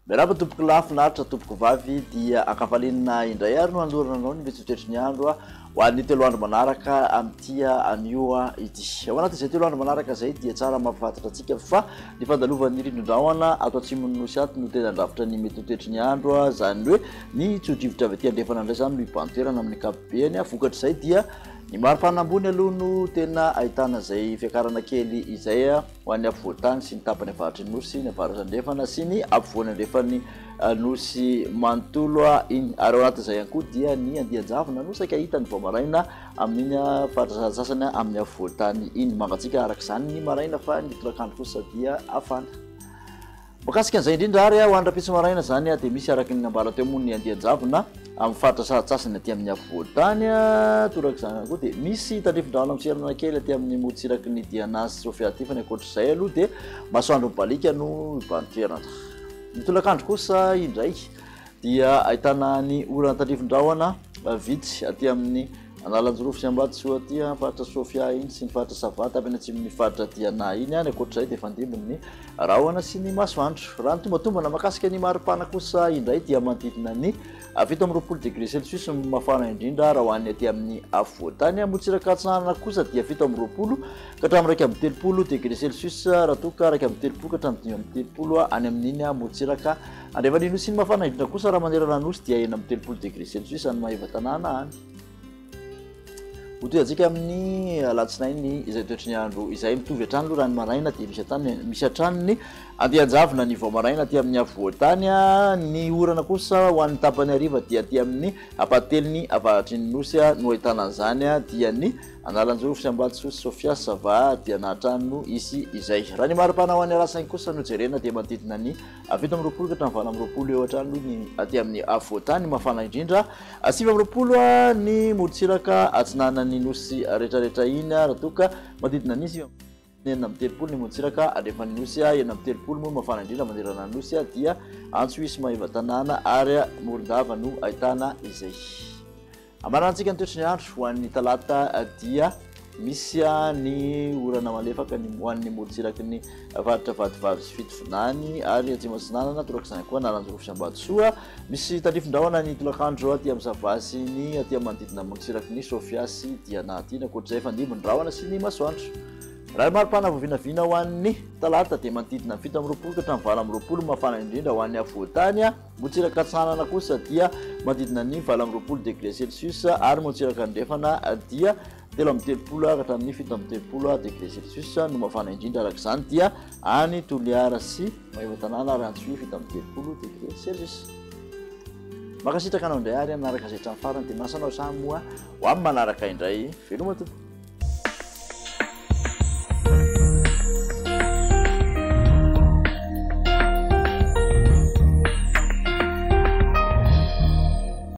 Miarahaba tompoko lahy, finaritra tompoko vavy, dia ankafalinina indray ary no hanolorana anao ny mety ho toetry ny andro ho an'ny telo andro manaraka amin'ity anio ity. Ao anatin'izay telo andro manaraka izay dia tsara mampahafantatra antsika fa ny fandalovan'ny rindrin-drahona ato atsimon'ny nosy ato no tena handrafitra ny mety ho toetry ny andro, izany hoe ny tso-drivotra avy aty andrefana indray izany no hibahan-toerana amin'ny ankapobeny. Vokatr'izay dia ny maripana ambony aloha no tena ahitana izay fiakarana kely izay. ho an'ny afovoan-tany sy ny tapany avaratry ny Nosy, ny avaratra andrefana sy ny afovoany andrefan'ny Nosy manontolo iny. Ary ao anatin'izay ihany koa dia ny andian-javona no saika hita ny vao maraina amin'iny faritra sasany amin'ny afovoan-tany iny. Mangatsiaka araka izany ny maraina fa ny tolakandro kosa dia hafana. Mahakasika an'izay indrindra ary ho an'ny rahampitso maraina izany dia misy araka ny nambara teo moa ny andian-javona amin'ny faritra sasantsasany aty amin'ny afovoan-tany. Toraka izany ihany koa dia misy tandrifin-drano miserana kely aty amin'ny morontsiraky ny Diana sy Sofia aty fa ny ankoatr'izay aloha dia masoandro mibaliaka no mibahan-toerana. Ny tolakandro kosa indray dia ahitana ny orana tandrifin-drahona vitsy aty amin'ny Analanjirofo sy Ambatosoa aty faritra Sofia iny sy ny faritra Sava tapany atsimon'ny faritra Diana iny any. Ankoatr'izay dia fandimbin'ny rahona sy ny masoandro. Raha ny tombatombana mahakasika ny maripana kosa indray dia manodidina ny 27 degré celsius no mafana indrindra raha ho an'ny aty amin'ny afovoan-tany. Morontsiraka atsinanana kosa dia 27 ka hatramin'ny 31 degré celsius raha toa ka 31 ka hatramin'ny 35 any amin'iny morontsiraka andrefan'ny Nosy. Ny mafana indrindra kosa raha manerana ny Nosy dia 36 degré celsius any Maevatanàna any. Hotohizantsika amin'ny alatsinainy izay toetry ny andro izay. Mitovy hatrany aloha raha ny maraina dia misy hatrany misy hatrany ny andian-javona ny vao maraina aty amin'ny afovoan-tany. Ny orana kosa ho an'ny tapany hariva dia aty amin'ny ampahatelony avaratry ny Nosy no ahitana an'izany dia ny Analanjirofo sy Ambatosoa sy Sofia Sava dia nahatrany no hisy izay. Raha ny maripana ho an'ny alatsinainy kosa no jerena dia manodidina ny 27 ka hatramin'ny 28 eo hatrany aloha ny aty amin'ny afovoan-tany mafana indrindra. 29 ny morontsiraka atsinanan'ny Nosy rehetrarehetra iny raha toa ka manodidina ny 36 ny morontsiraka andrefan'ny Nosy, 36 moa no mafana indrindra manerana ny Nosy dia Antsohihy sy Maevatanàna ary Morondava no ahitana izay. Ambarantsika ny toetry ny andro ho an'ny talata dia misy ny orana malefaka ny ho an'ny morontsiraky ny faritra Vatovavy sy Fitovinany ary Atsimo Atsinanana, torak'izany koa Analanjirofo sy Ambatosoa. Misy tandrifin-drahona ny tolakandro aty amin'ny Sava sy ny aty amin'ny manodidina ny morontsiraky ny Sofia sy Diana aty. Ankoatr'izay, fandimby ny rahona sy ny masoandro. Raha ny maripana voavinavina ho an'ny talata dia manodidina ny 27 ka hatramin'ny 28 mafana indrindra ho an'ny afovoan-tany. Morontsiraka atsinanana kosa dia manodidina ny 28 degré celsius ary morontsiraka andrefana dia 33 ka hatramin'ny 37 degré celsius no mafana indrindra. Araka izany dia any Toliara sy Maevatanàna ary Antsohihy 37 degré celsius. Mankasitraka anao indray ary hanaraka izay hatramin'ny farany dia manasa anao samy moa ho amin'ny manaraka indray. Veloma tompoko.